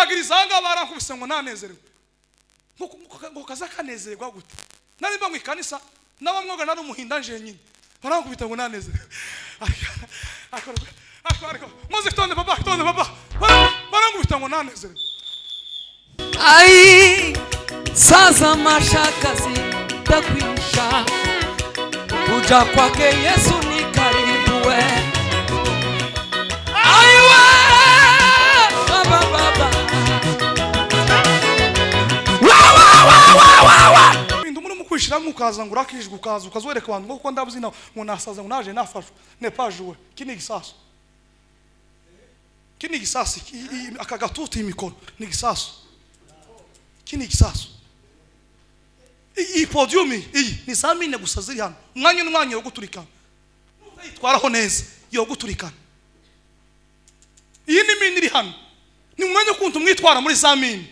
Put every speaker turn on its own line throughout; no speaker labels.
Ngwagiriza barankubise ngo nanezerewe. Ngo kaza kanezerwa gute? Nari mba mu ikanisa nabamwoga nari umuhinda nje nyine. Barankubita ngo nanezerewe. Ariko muze tonde baba tonde baba. Barankubita ngo nanezerewe.
Ai sasa mashaka zitakwisha. Kuja kwake Yesu ni karibu we. Aiwe baba baba. Wa wa wa wa wa wa.
Bintu muri mukwishira mukaza ngo urakijwe ukaza ukazwereka abantu ngo kuko ndabuzi na ngo nasaza ngo naje nafashwe ne pas jouer. Kini gisasu. Kini gisasu aka gatuti imikoro ni gisasu. Kini gisasu. Iyi podium iyi ni zamine gusa ziri hano umwanya n'umwanya yo guturikana utayitwaraho neza yo guturikana iyi ni mine iri hano ni umwanya kuntu mwitwara muri zamine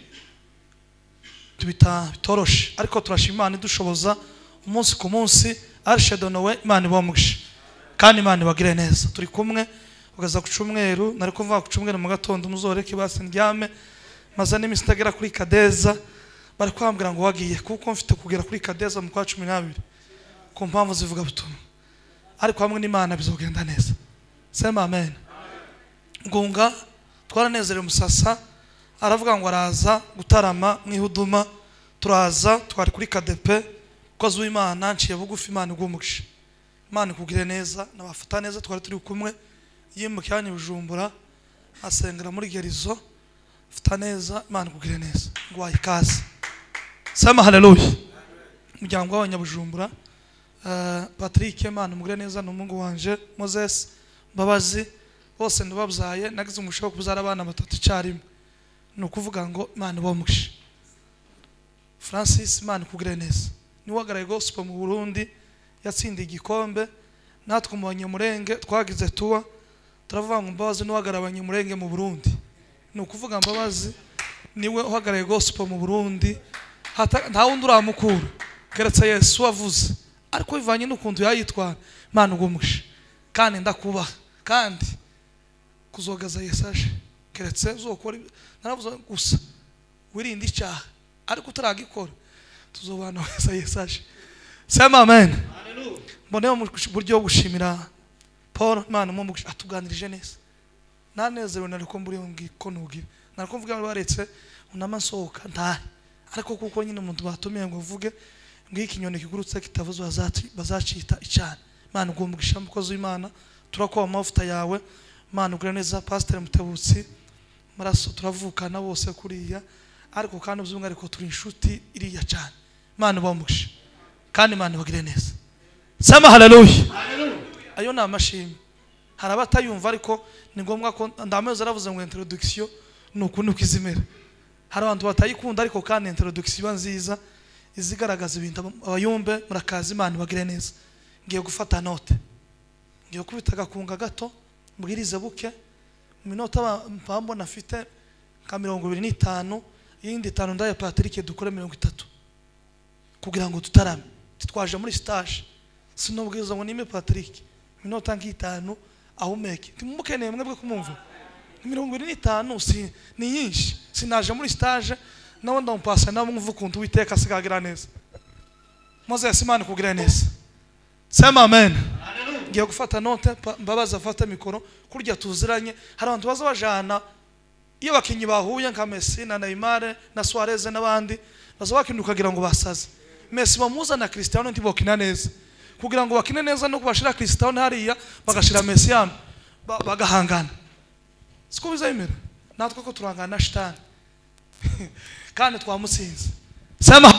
tubita bitoroshe ariko turashima Imana idushoboza umunsi ku munsi Arche de Noé Imana ibamugishe kandi Imana ibagire neza turi kumwe ugaza ku cyumweru nari kuvuga ku cyumweru mu gatondo muzoreke basi ndyame maze n'iminsi itagera kuri Kadeza bari kwambwira ngo wagiye kuko mfite kugera kuri Kadeza mu kwa 12 ku mpamvu zivuga butumwa ariko hamwe n'Imana bizogenda neza sema amen. Ngunga twaranezerewe musasa aravuga ngo araza gutarama mwihuduma turaza twari kuri KDP kozi w'Imana nciye bugufi Imana igumugisha Imana ikugire neza nabafata neza twari turi kumwe yimukiranye Bujumbura asengera muri Gerizo fata neza Imana ikugire neza ngo wayikaze sema haleluya. Umuryango w'abanyabujumbura Patrick Imana umugire neza n'umungu wanje Moses Mbabazi bose ndababyaye nagize umusho wo kubyara abana batatu icyarimwe ni ukuvuga ngo Imana ibamugishe. Francis Imana ikugire neza ni wagaraye gospel mu Burundi yatsindiye igikombe natwe mu Banyamurenge twagize tuwa turavuga ngo Mbabazi ni wagaraye Abanyamurenge mu Burundi ni ukuvuga Mbabazi niwe uhagaraye gospel mu Burundi nta wundi uramukura keretse Yesu wavuze ariko bivanye n'ukuntu yayitwara Imana igumugishe kandi ndakubaha kandi kuzogaza Yesu aje keretse uzokora naravuze gusa wirinde icyaha ariko utaragikora tuzobana wese Yesu aje sema amen. Haleluya. Mbone mu buryo gushimira Paul Imana umugisha atuganirije neza nanezerewe nariko mburi ngiko nugira nariko mvuga baretse unamasohoka ntahe ariko kuko nyine umuntu batumiye ngo uvuge ngiki inyoni kigurutse kitavuzwe bazacita icana. Imana igumugisha mukozi w'Imana turakuba amavuta yawe Imana ugire neza Pastor Mutebutsi maraso turavukana bose kuriya ariko kandi uzunga ariko turi inshuti iriya cyane Imana ibamugishe kandi Imana ibagire neza sema haleluya. Ayo ni amashimwe hari abatayumva ariko ni ngombwa ko ndameze aravuze ngo introduction ni ukuntu kizimera hari abantu batayikunda ariko kandi introduction nziza izigaragaza ibintu abayumbe murakaza Imana ibagire neza. Ngiye gufata note ngiye kubita gakunga gato mbwirize buke minota mpambo nafite nka 25 yindi 5 ndaya Patrick dukore 30 kugira ngo tutarame twaje muri stage sinobwiza ngo nime Patrick minota nk'itanu ahumeke ntimukeneye mwebwe kumumva 25 si ni nyinshi sinaje muri stage nawe ndampasa nabo mvuka ukuntu Uwiteka asigagira neza Moses Imana kugira neza sema amen. Ngiye gufata note Mbabazi afata mikoro kurya tuziranye hari abantu baza bajana iyo bakinyi bahuye nka Messi na Neymar na Suarez n'abandi baza bakinduka kugira ngo basaze Messi bamuza na Cristiano ntibokina neza kugira ngo bakine neza no kubashira Cristiano hariya bagashira Messi hano bagahangana siko bizayimera natwe ko turangana na shitani kandi twamutsinze sema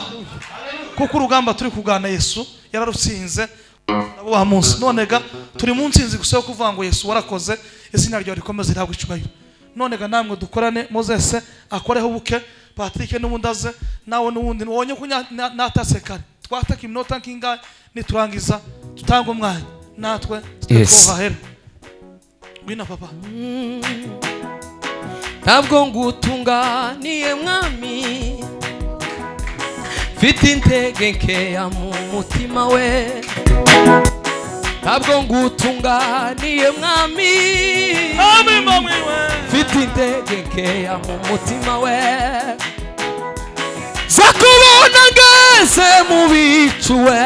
kuko urugamba turi kugana Yesu yararutsinze nabo wa munsi none ga turi mu ntsinzi gusa yo kuvuga ngo Yesu warakoze izina ryawe rikomeze rihabwe icyubahiro none ga namwe dukorane Moses akoreho buke Patrick n'ubundi aze nawe n'ubundi wonye ko natase kare twataka iminota nkinga niturangiza tutanga umwanya natwe twohahera ngwino papa.
Ntabwo ngutunganiye mwami mfite intege nkeya mu mutima we Ntabwo ngutunganiye mwami.
Mwami mwami we.
Mfite intege nkeya mu mutima we. Zakubona ngeze mu bicu we.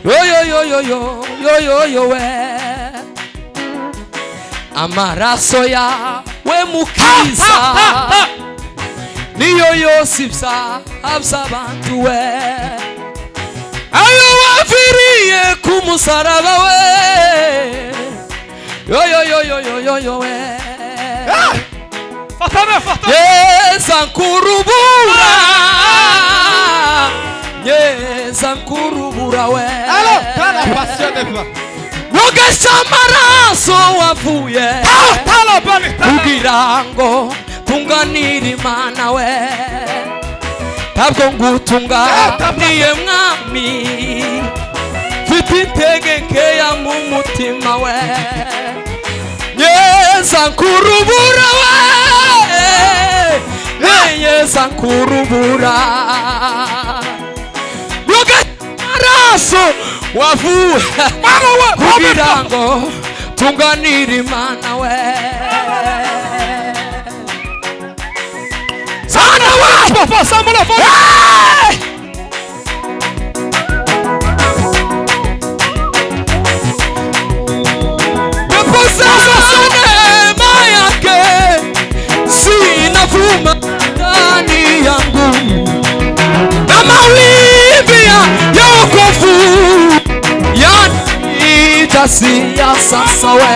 Yo yo yo yo yo yo yo yo we. Amaraso yawe mukiza niyo yose ibyaha by'abantu we. Ayo wapfiriye ku musaraba we. Yo yo yo yo yo yo yo we.
Fatana fatana.
Yeza nkurubura. Yeza nkurubura we.
Alors, quand la passion est là.
Wogesha amaraso wavuye. Kugira ngo tunganire Imana we. Ntabwo ngutunganiye mwami. Mfite intege nkeya mu mutima we. Yeza nkurubura we. Yeza nkurubura. Wogesha amaraso wavuye. Kugira ngo tunganire Imana we. Sana we.
Papa samula fo.
Neema yake sinavuma ndani yangu, na mawimbi ya wokovu yanitasia sasa we.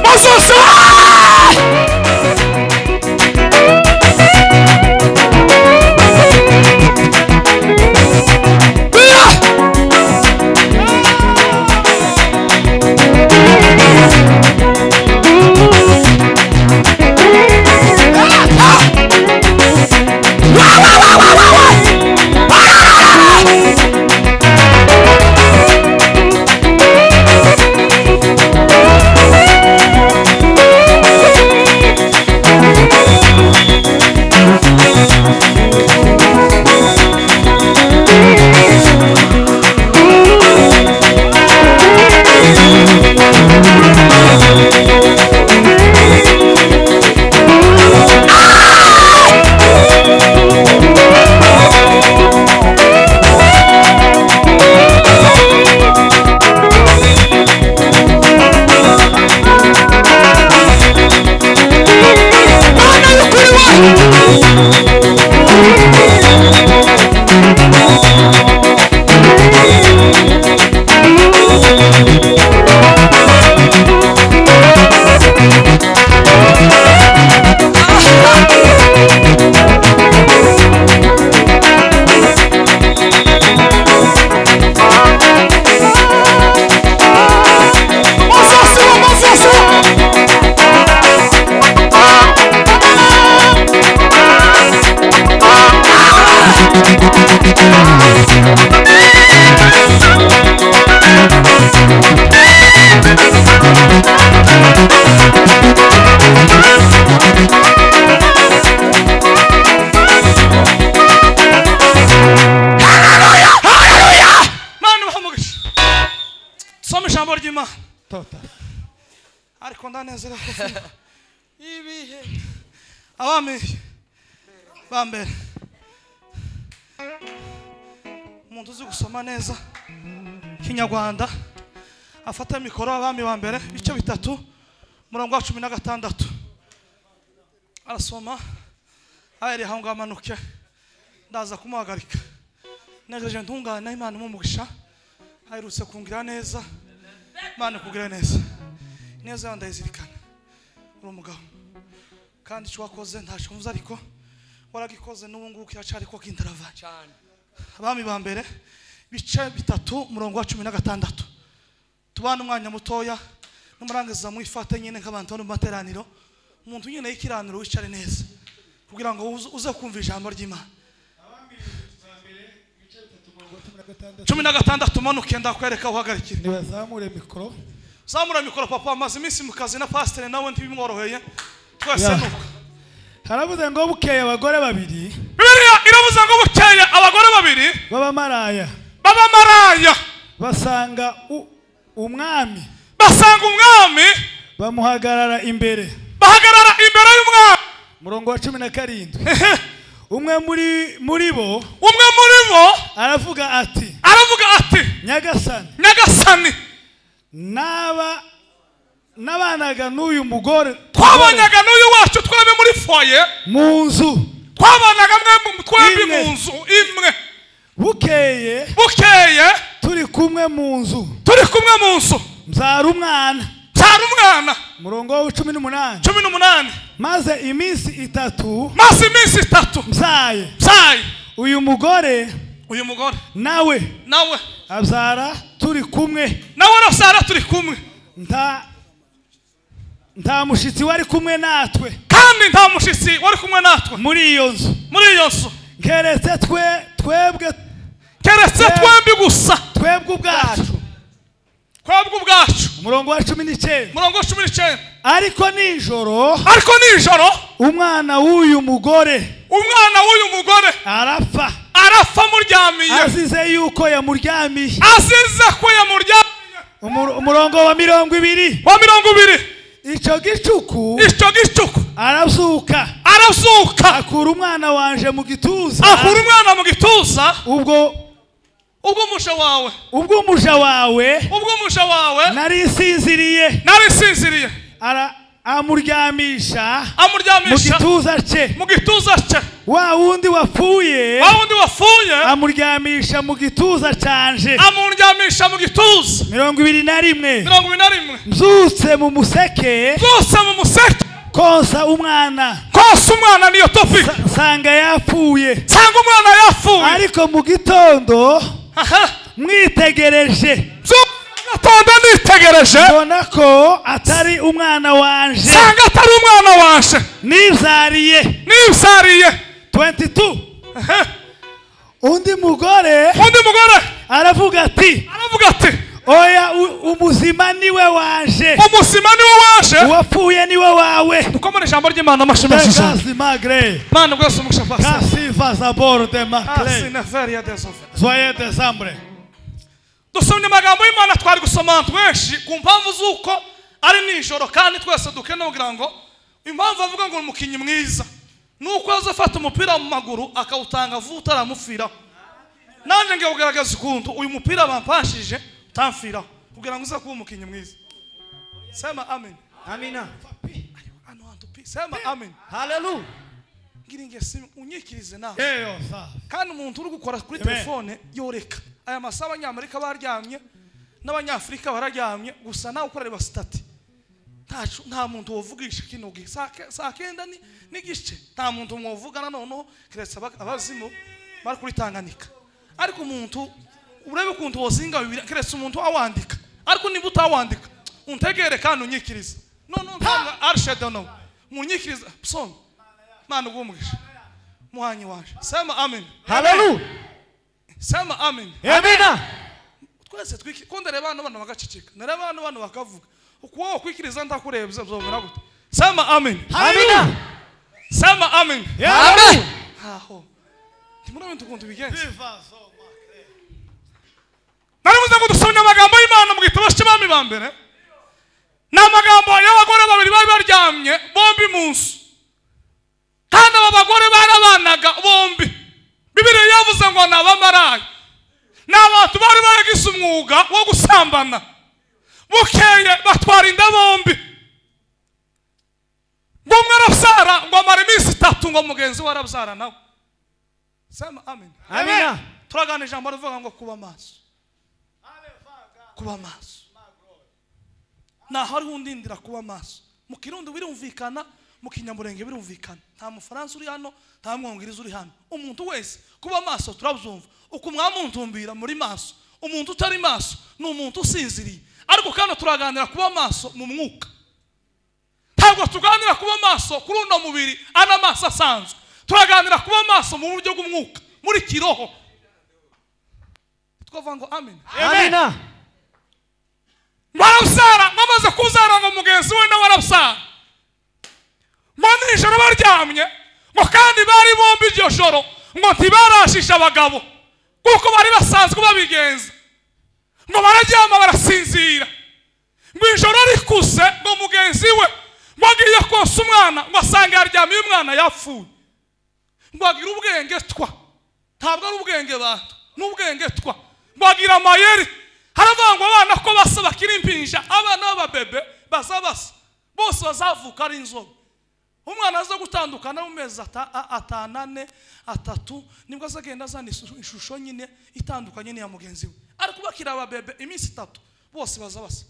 Moses. Abami bambere umuntu uzi gusoma neza Kinyarwanda afata mikoro. Abami bambere ibice 3 murongo wa 16 arasoma ahereye aho ngaho amanuke, ndaza kumuhagarika. Negereje ntungane Imana imumugisha, aherutse kungira neza. Imana ikugira neza neza yawe ndayizirikana. Uri umugabo kandi icyo wakoze ntacyo mvuze, ariko waragikoze n'ubu ngubu kiracari ko kintarava
cyane.
Abami ba mbere bice 3 murongo wa 16. Tubana umwanya mutoya n'umurangiza mwifate nyine nk'abantu bari mu materaniro. Umuntu nyine y'ikiraniro wicare neza kugira ngo uze kumva ijambo ry'Imana. 16 manuke ndakwereka uhagarikire.
Nibazamure mikoro.
Zamura mikoro papa, amaze iminsi mu kazi na pastor nawe ntibimworoheye. Twese nuko.
Haravuze ngo bukeye abagore babiri.
Bibiliya iravuze ngo bukeye abagore babiri
b'abamaraya.
Abamaraya
basanga umwami,
basanga umwami,
bamuhagarara imbere,
bahagarara imbere y'umwami.
Murongo wa 17. Umwe muri bo,
umwe muri bo
aravuga ati,
aravuga ati,
Nyagasani,
Nyagasani,
nabanaga n'uyu mugore,
twabanyaga n'uyu wacu twembi muri foyer,
mu nzu,
twabanaga twembi mu nzu imwe.
Bukeye,
bukeye
turi kumwe mu nzu,
turi kumwe mu nzu,
mbyara umwana,
mbyara umwana.
Murongo wa 18.
18.
Maze iminsi itatu,
maze iminsi itatu
mbyaye,
mbyaye
uyu mugore,
uyu mugore
nawe,
nawe
abyara turi kumwe,
nawe arabyara turi kumwe.
Nta mushitsi wari kumwe natwe,
kandi nta mushitsi wari kumwe natwe
muri iyo nzu,
muri iyo nzu,
keretse twebwe,
keretse twembi gusa,
twebwe ubwacu,
twebwe ubwacu.
Umurongo wa 19.
Umurongo wa 19.
Ariko nijoro,
ariko nijoro,
umwana w'uyu mugore,
umwana w'uyu mugore
arapfa,
arapfa muryamiye,
azize yuko yamuryamiye,
azize ko yamuryamiye.
Umurongo wa 20.
Wa 20.
Icyo gicuku,
icyo gicuku,
arazuka,
arazuka,
akura umwana wanje mu gituza,
akura umwana mu gituza.
Ubwo
umuja wawe,
ubwo umuja wawe,
ubwo umuja wawe
nari nsinziriye,
nari nsinziriye,
amuryamisha,
amuryamisha
mu gituza cye,
mu gituza cye.
Wa wundi wapfuye,
wa wundi wapfuye,
amuryamisha mu gituza canje,
amuryamisha mu gituza.
21.
21.
Mbyutse mu museke,
mbyutse mu museke,
konsa umwana,
konsa umwana niyo topic.
Sanga yapfuye,
sanga umwana yapfuye.
Ariko mu gitondo mwitegereje,
gatondo nitegereje,
mbona ko atari umwana wanje,
sanga atari umwana wanje,
nibyariye,
nibyariye.
22. Undi mugore,
undi mugore
aravuga ati,
aravuga ati,
oya, umuzima niwe waje,
umuzima niwe waje,
uwapfuye niwe wawe.
Dukomere ijambo ry'Imana amashyi menshi cyane.
Kasi magre,
Mana bwese umugisha pastor.
Kasi vazabor de makle. Soyez décembre.
Dusomye amagambo y'Imana twari gusoma twinshi ku mpamvu z'uko ari nijoro kandi twese dukeneye kugira ngo impamvu avuga ngo umukinyi mwiza nuko azafata umupira mu maguru akawutanga vuba utaramufiraho. Nanjye ngiye kugaragaza ukuntu uyu mupira bampashije utamfiraho kugira ngo uze kuba umukinyi mwiza. Sema amen.
Amina.
Sema amen.
Hallelujah.
Ngira ingesi unyikirize nawe. Kandi umuntu uri gukora kuri telefone yoreka. Aya masaha abanyamerika baryamye n'abanyafrika bararyamye gusa nawe ukorera stati. Nta muntu wovugisha kino gihe saa kenda n'igice nta muntu mwovugana noneho keretse abazimu bari kuri Tanganyika. Ariko umuntu urebe ukuntu wozinga bibiri keretse umuntu awandika, ariko niba utawandika untegere kandi unyikirize. Noneho ntanga arshedono munyikirize psalm. Mana ugumugisha muhanyi waje. Sema amen.
Hallelujah.
Sema amen.
Amina.
Twese twiki ko ndareba abantu bagaceceka, ndareba abantu bakavuga. Ukuwo kwikiriza ndakurebye byomera gute. Sema amen.
Amina.
Sema amen.
Amen.
Aho. Ntimurabona ukuntu bigenze. Naribuze ngo dusomye amagambo y'Imana mu gitabo cy'Abami ba mbere. Ni amagambo y'abagore babiri bari baryamye bombi mu nzu. Kandi aba bagore barabanaga bombi. Bibiliya yavuze ngo ni abamaraya. Ni abantu bari baragize umwuga wo gusambana. Bukeye batwara inda bombi. Ngo umwe arabyara ngo amara iminsi itatu ngo mugenzi we arabyara nawe. Sema amen.
Amina.
Turagana ijambo rivuga ngo kuba maso. Kuba maso. Naho hariho undindira kuba maso. Mu Kirundi birumvikana, mu Kinyamurenge birumvikana. Nta Mufaransa uri hano, nta Mwongereza uri hano. Umuntu wese kuba maso turabyumva. Uko mwamuntumbira muri maso, umuntu utari maso ni umuntu usinziriye. Ariko kandi turaganira kuba maso mu mwuka. Ntabwo tuganira kuba maso kuri uno mubiri ana maso asanzwe. Turaganira kuba maso mu buryo bw'umwuka, muri kiroho. Twavuga ngo amen.
Amina.
Barabsara, bamaze kuzara ngo mugenzi we nawe arabsara. Ngo nijoro baryamye, ngo kandi bari bombi iryo joro, ngo ntibarashisha abagabo. Kuko bari basanzwe babigenza. Ngo bararyama barasinzira. Ngo ijoro rikuse ngo mugenzi we ngo agiye konsa umwana ngo asanga yaryamiye umwana yapfuye. Ngo agira ubwenge twa. Ntabwo ari ubwenge bantu, n'ubwenge twa. Ngo agira amayeri. Haravuga ngo abana ko basa bakiri impinja, abana b'ababebe bazabasa. Bose bazavuka ari inzobe. Umwana aza gutandukana mu mezi 5, 3 nibwo azagenda azana ishusho nyine itandukanye n'iya mugenzi we. Ariko bakiri ababebe iminsi 3 bose bazabasa.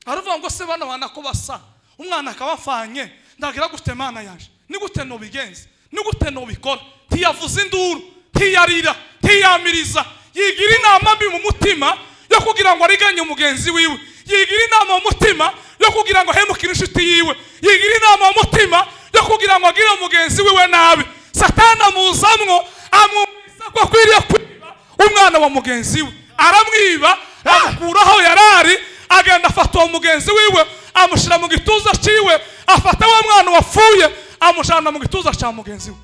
Aravuga ngo se bana bana ko basa, umwana akabafanye, ndagira gute Mana yaje? Ni gute no bigenze? Ni gute no bikora? Ntiyavuza induru, ntiyarira, ntiyamiriza, yigira inama mbi mu mutima yo kugira ngo ariganye mugenzi wiwe, yigira inama mu mutima yo kugira ngo hemukire inshuti yiwe, yigira inama mu mutima yo kugira ngo agire mugenzi wiwe nabi. Satana amuzamwo amwumvisa ko akwiriye kwiba umwana wa mugenzi we, aramwiba amukuraho yarari, agenda afata uwo mugenzi wiwe amushira mu gituza ciwe, afata wa mwana wapfuye amushana mu gituza cya mugenzi we.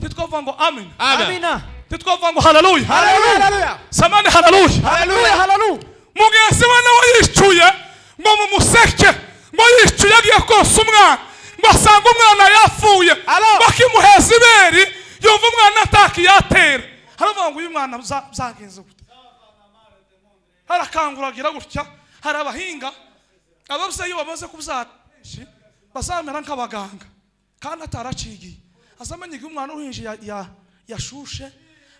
Titwavuga ngo amen.
Amina.
Titwavuga ngo haleluya.
Haleluya.
Samani haleluya.
Haleluya, haleluya.
Mugenzi we nawe yicuye ngo mumuseke, ngo yicuye agiye konsa umwana, ngo asanga umwana yapfuye, bakimuheza ibere, yumva umwana atakiyatera. Haravuga ngo uyu mwana byagenze gute? Harakanguragira gutya. Hari abahinga ababyeyi bamaze kubyara benshi bazamera nk'abaganga kandi ataracigiye, azamenya igihe umwana uruhinja yashushe,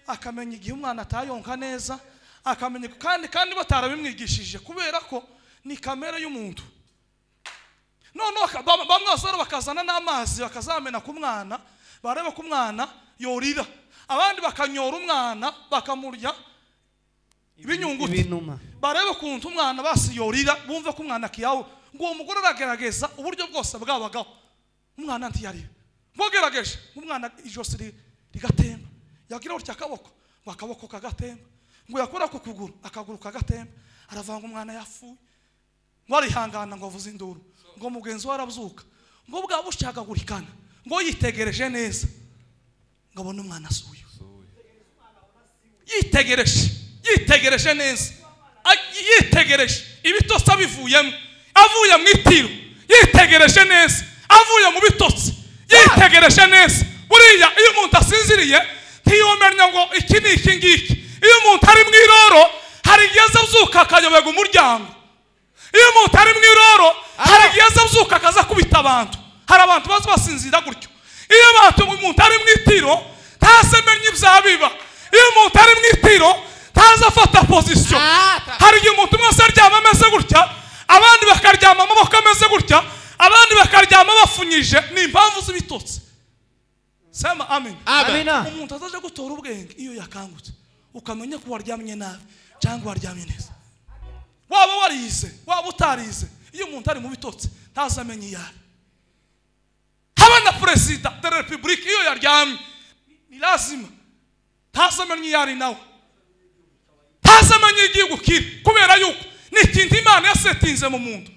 akamenya igihe umwana atayonka neza, akamenya kandi batarabimwigishije kubera ko ni kamere y'umuntu. Noneho bamwe basara bakazana n'amazi bakazamena ku mwana, bareba ko umwana yorira, abandi bakanyora umwana bakamurya ibinyunguti, barebe kuntu umwana basi yorira, bumve ko umwana kiyawe. Ngo uwo mugore aragerageza uburyo bwose bwabagaho, umwana ntiyarira. Ngo agerageje umwana ijosi rigatemba, yagira gutya akaboko ngo akaboko kagatemba, ngo yakora ku kuguru akaguru kagatemba, aravanga umwana yapfuye. Ngo arihangana ngo avuze induru, ngo mugenzi we arabyuka, ngo bwa bushakagurikana, ngo yitegereje neza ngo abone umwana asuye. Yitegereje, yitegereje neza, yitegereje ibitotsi abivuyemo, avuye mu itiro, yitegereje neza, avuye mu bitotsi, yitegereje neza. Buriya iyo umuntu asinziriye ntiyomenya ngo iki ni iki ngiki. Iyo umuntu ari mu iroro hari igihe azabyuka akayoberwa umuryango. Iyo umuntu ari mu iroro hari igihe azabyuka akaza kubita abantu. Hari abantu baza basinzira gutyo. Iyo umuntu ari mu itiro ntasemenya ibyabiba. Iyo umuntu ari mu itiro ntaza afata position. Hari igihe umuntu umwe aryama ameze gutya, abandi bakaryama amaboko ameze gutya, abandi bakaryama bafunyije. Ni impamvu z'ibitotsi. Sema amen.
Amina.
Umuntu ataje gutora ubwenge iyo yakangutse, ukamenya ko waryamye nabi cyangwa waryamye neza. Waba warize, waba utarize, iyo umuntu ari mu bitotsi ntazamenye iyo ari. Haba na president de la republique iyo yaryamye ni lazima ntazamenye iyo ari nawe, ntazamenye igihugu kiri, kubera yuko ni ikintu Imana yasetinze mu muntu.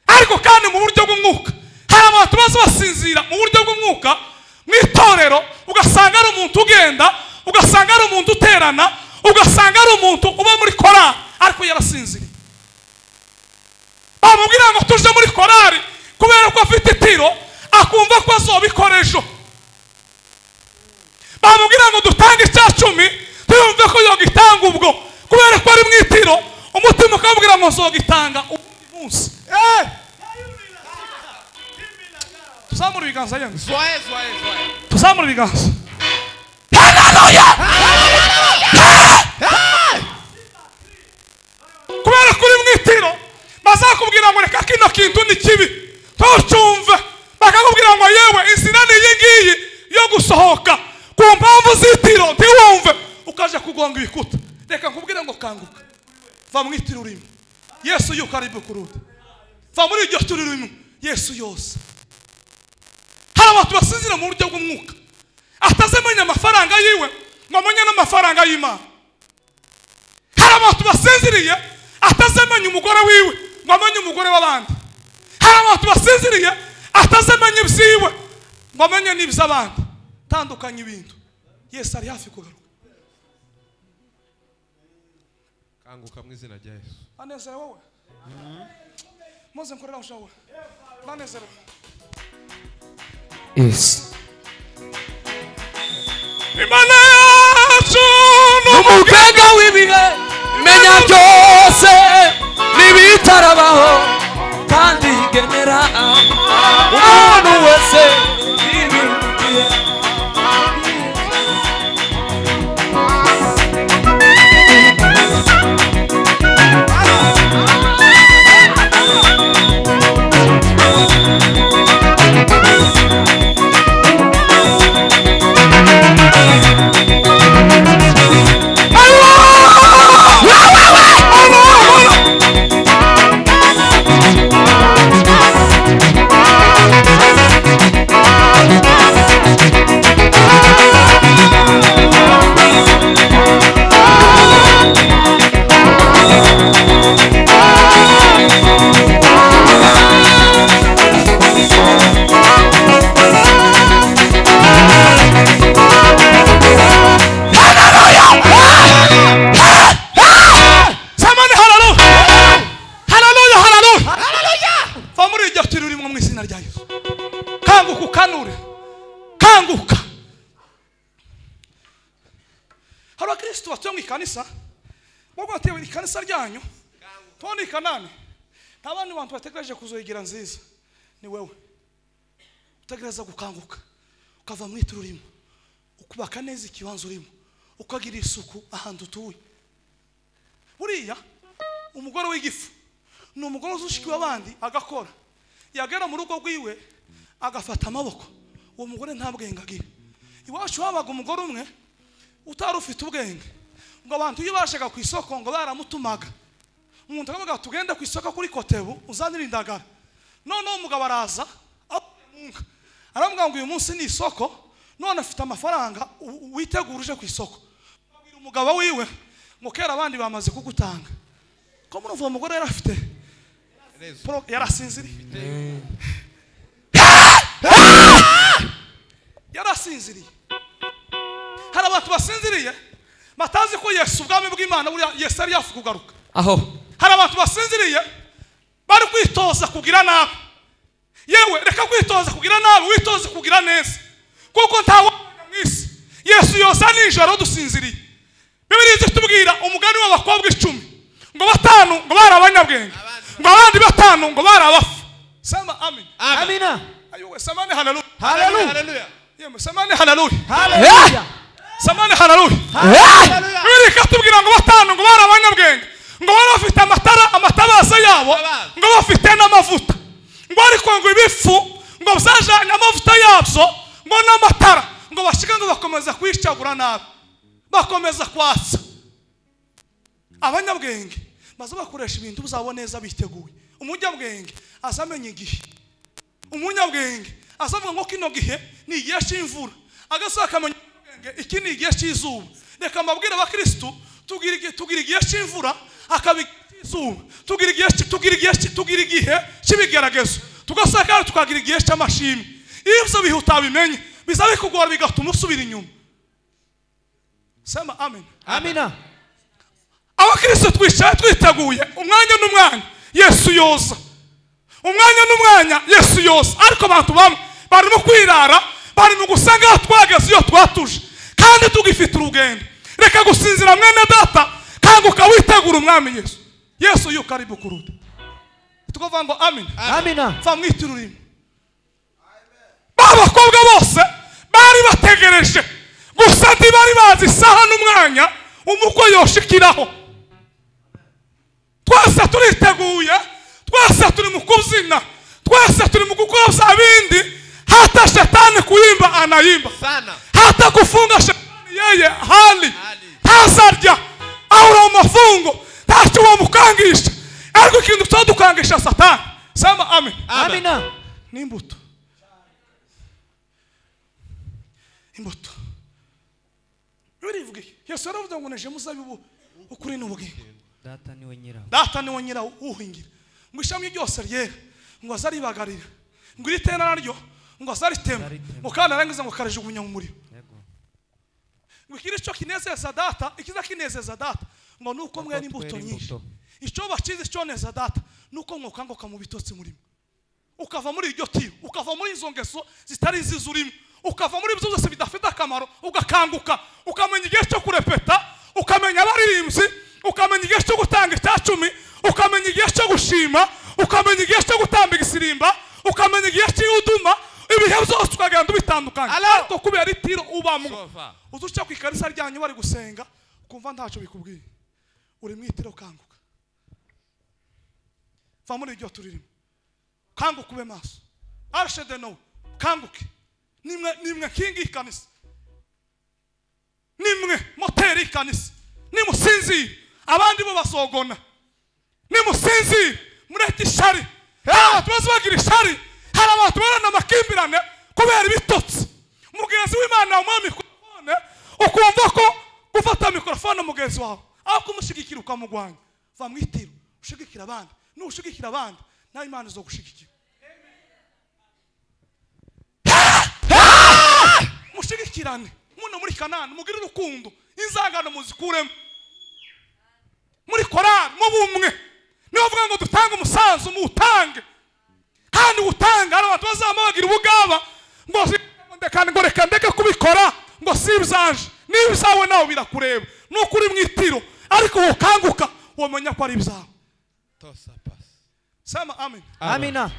Ariko kandi mu buryo bw'umwuka hari abantu baza basinzira mu buryo bw'umwuka mu itorero, ugasanga ari umuntu ugenda, ugasanga ari umuntu uterana, ugasanga ari umuntu uba muri korali ariko yarasinziriye. Bamubwira ngo tuje muri korali kubera ko afite itiro, akumva ko azobikora ejo. Bamubwira ngo dutange 10 tuyumve ko yogitanga ubwo, kubera ko ari mu itiro, umutima ukamubwira ngo nzogitanga ubundi munsi. Tuzamura ibiganza yemwe. Tuzamura ibiganza. Haleluya! Kubera kuri mu itiro bazakubwira ngo reka kino kintu ni kibi, ntucyumve. Bakakubwira ngo yewe inzira ni iyi ngiyi yo gusohoka, ku mpamvu z'itiro ntiwumve, ukaja kugonga ibikuta. Reka nkubwire ngo kanguka, va mu itiro urimo, Yesu yuko ari bukurude. Va muri iryo tiro urimo, Yesu yose. Hari abantu basinzira mu buryo bw'umwuka, atazamenya amafaranga yiwe ngo amenye n'amafaranga y'Imana. Hari abantu basinziriye atazamenya umugore wiwe ngo amenye umugore w'abandi. Hari abantu basinziriye atazamenya ibyiwe ngo amenye n'iby'abandi. Tandukanye ibintu. Yesu ari hafi kugaruka.
Kanguka mu izina rya Yesu.
Anezerewe wowe. Muze nkorera ushawe. Banezerewe.
Yes.
Imana yacu
n'umugenga w'ibihe menya byose n'ibitarabaho kandi igenera umuntu wese ibihe.
Kanisa bagwatewe ikanisa ryanyu toni kanani ntabandi bantu bategereje kuzoyigira nziza ni wewe utegereza gukanguka ukava mu itururimo ukubaka neza ikibanza urimo ukagira isuku ahantu utuye. Buriya umugore w'igifu ni umugore uzushikiwe abandi agakora yagera mu rugo rwiwe agafata amaboko. Uwo mugore nta bwenge agira. Iwacu habaga umugore umwe utari ufite ubwenge ngo abantu iyo bashaka ku isoko ngo baramutumaga umuntu akavuga tugende ku isoko kuri Kotebu uzanire indagara. None umugabo araza aramubwira ngo uyu munsi ni isoko none afite amafaranga witegura uje ku isoko. Abwira umugabo wiwe ngo kera abandi bamaze kugutanga. Ko muri uwo mugore yarafite yarasinziriye. Yarasinziriye. Hari abantu basinziriye batazi ko Yesu ubwami bw'Imana buriya Yesu ari yafu kugaruka.
Aho
hari abantu basinziriye bari kwitoza kugira nabi. Yewe reka kwitoza kugira nabi, witoze kugira neza kuko ntawe mu isi. Yesu yoza nijoro dusinziriye. Bibiliya itubwira umugani w'abakobwa 10 ngo batanu ngo bari abanyabwenge ngo abandi batanu ngo bari abafu. Sema amen.
Amina.
Ayo semani haleluya.
Haleluya.
Yewe semani haleluya.
Haleluya.
Samani haleluya. Haleluya. Ikatubwira ngo batanu ngo bari abanyabwenge ngo bari bafite amatara amatabaza yabo ngo bafite n'amavuta ngo ariko ngo ibifu ngo byajanye amavuta yabyo ngo n'amatara ngo bashika ngo bakomeza kwicagura nabi bakomeza kwatsa. Abanyabwenge baza bakoresha ibintu bizabo neza biteguye. Umunyabwenge azamenya igihe. Umunyabwenge azavuga ngo kino gihe ni igihe cy'imvura agasaka akamenya iki ni igihe cy'izuba. Reka mbabwire abakristo tugira igihe cy'imvura akaba izuba, tugira igihe cy'ibigeragezo tugasaka tukagira igihe cy'amashimwe. Iyo ibyo bihe utabimenye biza bikugora bigatuma usubira inyuma. Sema amen.
Amina.
Abakristo twicaye twiteguye umwanya n'umwanya Yesu yoza. Umwanya n'umwanya Yesu yoza. Ariko abantu bamwe barimo kwirara bari mu gusanga twageze iyo twatuje kandi tugifite urugendo. Reka gusinzira mwene data kanguka witegura umwami Yesu. Yesu yu karibu kurudi. Tukavuga ngo amen.
Amina.
Va mwitururimo. Babakobwa bose bari bategereje gusa ntibari bazi isaha n'umwanya umukwe yoshikiraho. Twese turiteguye, twese turi mu kubyina, twese turi mu gukora bya bindi. Hata shetani kuimba anaimba
sana,
hata kufunga shetani yeye hali ntazarya ahora mu mafungo ntacyo bamukangisha. Ariko ikintu cyadukangisha satani. Sema amen.
Amina.
Ni imbuto. Imbuto. Birivuga Yesu yaravuze ngo neje muzabibu ukuri n'ubugingo.
Data niwe nyirawo.
Data niwe nyirawo uhingira. Ngo ishami ryose ryera ngo azaribagarira ngo iritera naryo ngo azaritema ngo kandi arangiza ngo karijugunya mu muriro. Ngo ikiri cyo kinezeza data, ikiza kinezeza data Ngo nuko mwera imbuto nyinshi. Icyo bakize cyo neza data nuko mwokanguka mu bitotsi murimo. Ukava muri iryo tiro, ukava muri izo ngeso zitari nziza urimo, ukava muri ibyo byose bidafite akamaro, ugakanguka, ukamenya igihe cyo kurepeta, ukamenya abaririmbyi, ukamenya igihe cyo gutanga icyacumi, ukamenya igihe cyo gushima, ukamenya igihe cyo gutamba igisirimba, ukamenya igihe cy'uduma, ibihe byose ukagenda ubitandukanya. Ariko kubera itiro ubamwo, uzuca ku ikarisa ryanyu bari gusenga, ukumva ntacyo bikubwiye. Uri mu itiro, kanguka. Va muri iryo turirimo. Kanguka ube maso. Arche de Noé, kanguke. Nimwe kingi ikanisa. Nimwe moteri ikanisa. Nimusinzire, abandi bo basogona. Nimusinzire, mureke ishari. Abantu bazagira ishari, hari abantu barana amakimbirane kubera ibitotsi. Mugenzi w'Imana umuha mikrofone, ukumva ko gufata mikrofone mugenzi wawe, aho kumushigikira ukamugwanya. Va mu itiro, ushigikira abandi. Nushigikira abandi, nawe Imana izogushigikira. Mushigikirane muno muri Kanani, mugire urukundo, inzangano muzikuremo. Muri korali mu bumwe, niyo bavuga ngo dutange umusanzu, muwutange. Kandi utanga, hari abantu bazama bagira ubugaba ngo ngo reka ndeke kubikora, ngo si ibyanje, n'ibyawe nawe birakureba, nuko uri mu itiro, ariko wokanguka womenya ko ari ibyawe. Sema amen.
Amina.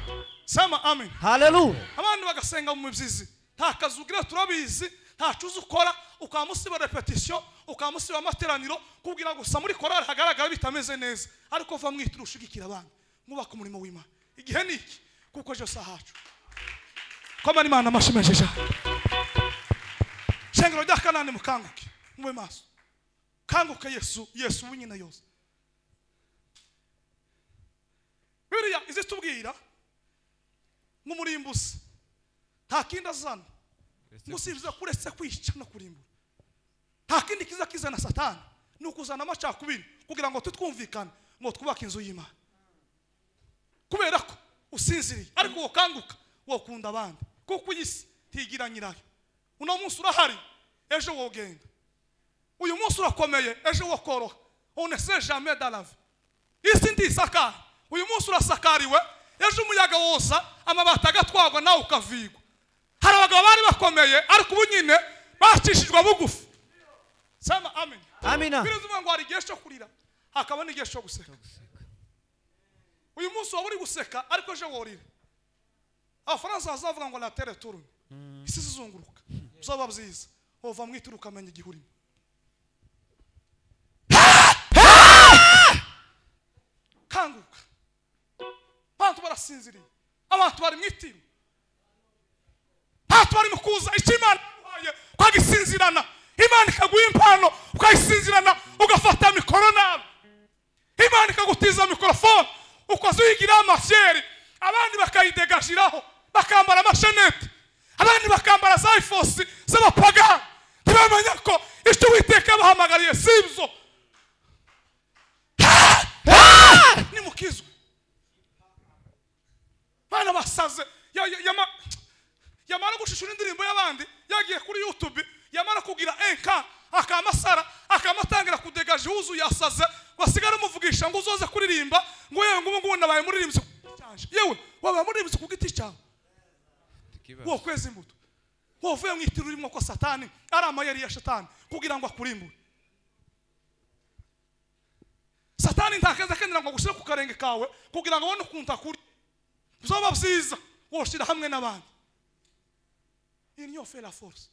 Sema amen.
Haleluya.
Abandi bagasenga mu mibyizi, nta kazi ugira turabizi, nta cuza ukora, ukamusiba repetition, ukamusiba amateraniro, kubwira gusa muri korali hagaragara bitameze neza, ariko va mwitiro ushigikira abandi, mwubaka umurimo w'Imana. Igihe ni iki, kuko ejo sahacu. Koma Imana amashimejeje. Shengero rya Kanani, mukanguke, mube maso. Kanguke Yesu, Yesu wenyine yose. Bibiliya izitubwira nk'umurimbuzi nta kindi azana ngusibye kuretse kwica no kurimbura. Nta kindi kiza kizana Satani ni ukuzana amacakubiri kugira ngo tutwumvikane ngo twubake inzu y'Imana. Kubera ko usinziriye, ariko wokanguka wokunda abandi, kuko isi tigira nyirayo. Uno munsi urahari, ejo wogenda. Uyu munsi urakomeye, ejo wokoroha. On ne sait jamais dans la vie. Isi ntisakara. Uyu munsi urasakariwe, ejo umuyaga woza amabati agatwagwa nawe ukavigwa. Hari abagabo bari bakomeye, ariko ubu nyine bacishijwe bugufi. Sema amen.
Amina.
Bivuze ngo hari igihe cyo kurira, hakaba n'igihe cyo guseka. Uyu munsi waba uri guseka, ariko ejo worira. Abafaransa bazavuga ngo la terre tourne, isi izunguruka. Bizaba byiza wova mu itiro ukamenya igihe urimo. Kanguka. Abantu barasinziriye, abantu bari mu itiro, abantu bari mu kuza icyo Imana yaguhaye ukagisinzirana. Imana ikaguha impano ukayisinzirana, ugafata mikoro nabi. Imana ikagutiza mikorofone ukazuyigira amafyeri, abandi bakayidegashiraho, bakambara amashenete, abandi bakambara za ifosi z'abapagani. Ntibamenya ko icyo Uwiteka yabahamagariye si ibyo. Nimukizwe. Bana basaze yamara gushishura indirimbo y'abandi, yagiye kuri YouTube, yamara kugira enka akamasara, akamatangira kudegaje huzu yasaze, basigara muvugisha ngo uzoze kuririmba, ngo yewe ngo ngubu nabaye muririmbyi cyanje. Yewe wabaye muririmbyi ku giti cyawe. Wo kwezi imbuto. Wovuye mu itiro urimo ko Satani ari amayeri ya Satani kugira ngo akurimbure. Satani ntakaza kendera ngo gushira ku karenge kawe kugira ngo abone ukuntu akuri. Bizoba byiza woshira hamwe n'abandi. Union fait la force.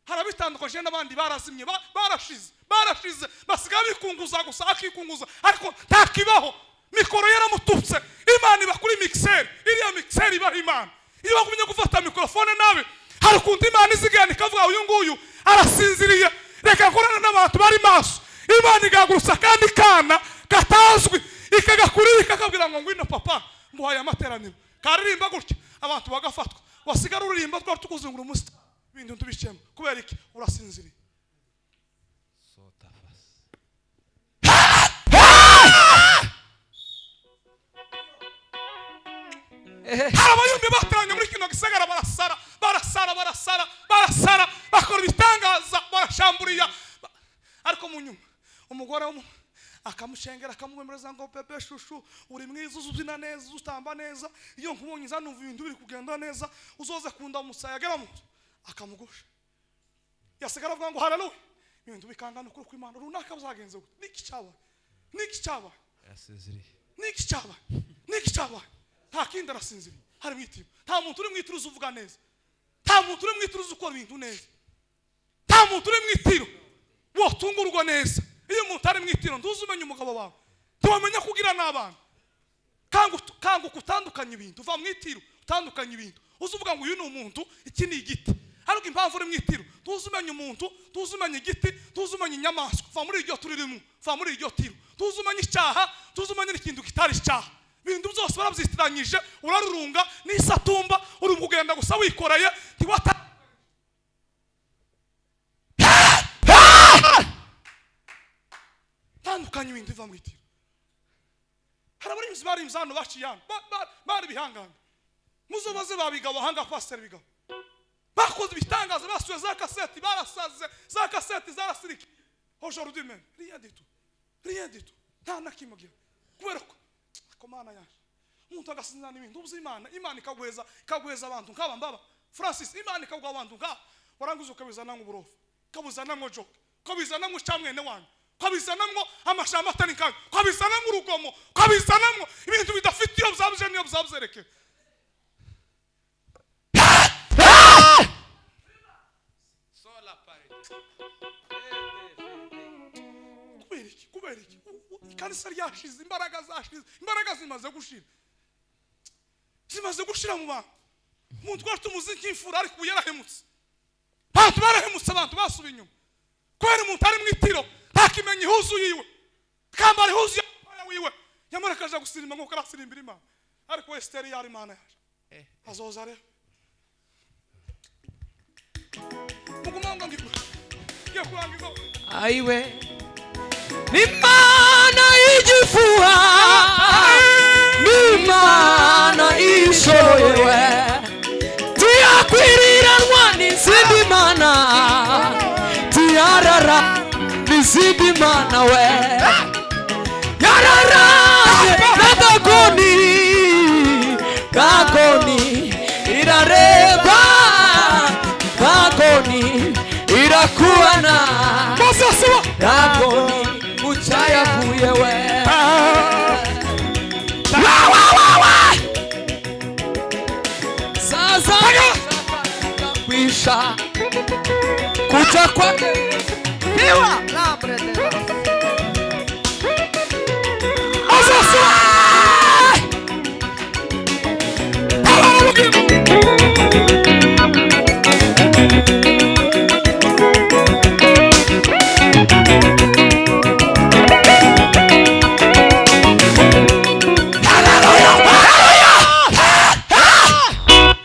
Harabitandukanye n'abandi barazimye, barashize, basigaye bikunguza gusa, akikunguza, ariko ntakibaho. Mikoro yaramututse. Imana iba kuri mixer, iriya mixer iba Imana. Iyo bagumye gufata mikrofone nabi, hari ukuntu Imana izigana ikavuga uyu nguyu arasinziriye, reka nkorane n'abantu bari maso. Imana igagurutsa kandi kana katazwi, ikagakurira ikakabwira ngo ngwino papa, nguhaye amateraniro. Karirimba gutya, abantu bagafatwa. Wasigara uririmba twari tukuzungura umusita, ibintu tubicemo. Kubera iki? Urasinziriye. Hari abayumbi bateranye muri kino gisagara, barasara barasara barasara barasara, bakora ibitangaza, barashamburiya, ariko mu nyuma Umugore akamushengera akamwemereza ngo bebe shushu uri mwiza uzubyina neza utamba neza iyo nkubonye zanumva ibintu biri kugenda neza uzoze kunda umusaya agera mu akamugusha yasigara avuga ngo haleluya ibintu bikangana ukuri kw'Imana runaka buzagenze gute niki cyaba niki cyaba
yasinziriye
niki cyaba niki cyaba nta kindi arasinziriye hari mwitiro nta muntu uri mwitiro uvuga neza nta muntu uri mwitiro ukora ibintu neza nta muntu uri mwitiro wotungurwa neza iyo umuntu ari mwitiro ntuzi umenya umugabo wawe ntiwamenya kugira n'abana kanguka utandukanye ibintu uva mwitiro utandukanye ibintu uzuvuga ngo uyu ni umuntu iki ni igiti ariko impamvu uri mwitiro tuzi umenya umuntu tuzi umenya igiti tuzi umenya inyamaswa va muri iryo turirimo va muri iryo tiro tuzi umenya icyaha tuzi umenya n'ikintu kitari icyaha ibintu byose barabyitiranyije urarurunga n'isatumba uri kugenda gusa wikoreye ntiwata tandukanye ibintu biva mu itiro hari abarinzi bari imzano baciyana bari bihangana muzobaze babigabo hanga pastor bigabo bakoze ibitangaza basuye za kaseti barasaze za kaseti zarasiriki aujourd'hui même rien du tout rien du tout nta na kimwe kubera ko komana yaje umuntu agasinzana ibintu by'Imana Imana ikagweza ikagweza abantu nkaba mbaba Francis Imana ikagwa abantu nka waranguza ukabizana nk'uburofa ukabuzana ngo joke ukabizana ngo camwene wanyu ukabizana ngo amashamba atari nkayo ukabizana ngo urugomo ukabizana ngo ibintu bidafite iyo byabuje niyo byabyerekeye kubera iki ikanisa ryashize imbaraga zashize imbaraga zimaze gushira mu bantu umuntu twari tumuzi nk'imfura ariko ubu yarahemutse abantu barahemutse abantu basubiye inyuma kubera umuntu ari mu itiro ntakimenya ihuzu yiwe kambara ihuzu wiwe nyamara akaja gusirimba nk'uko arasirimbira Imana ariko Esiteri yari Imana yaje azoza rero mugumanga ngiye kurangiza
aiwe Imana igifuha Imana ishoboye tiyakwiriranwa n'izindi mana tiyarara n'izindi mana we yararaye na Dagoni Dagoni irareba Dagoni irakuana Dagoni muchayavuye we wa wa wa sasa kwisha kucha kwake
piwa labre de
Azasa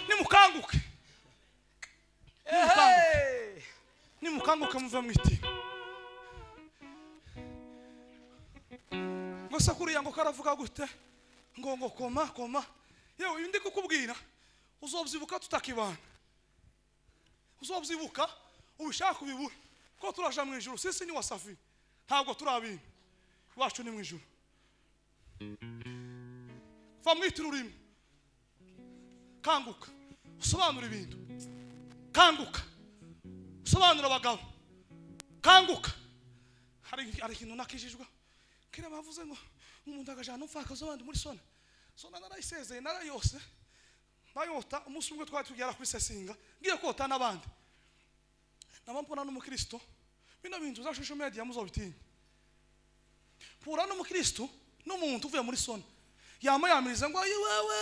Nimukanguke nimukanguke muve mu itiro ngo sakuriya ngo karavuga gute ngo ngo koma koma yewe uyu ndi kukubwira uzobyibuka tutakibana uzobyibuka ubishaka ubibura ko turaja mu ijuru sisi ni wasafi ntabwo turabina iwacu ni mu ijuru va mu itiro urimo kanguka usobanura ibintu kanguka usobanura abagabo kanguka hari ikintu nakijijwe kera bavuze ngo umuntu akajana umfaka z'abandi muri sona sona narayisezeye narayose nayota umunsi umwe twari tugera kuri sesinga ngiye kota n'abandi nabambona n'umukristo bino bintu za social media muzobitinya pura n'umukristo n'umuntu uvuye muri sona yama yamiriza ngo ayi wewe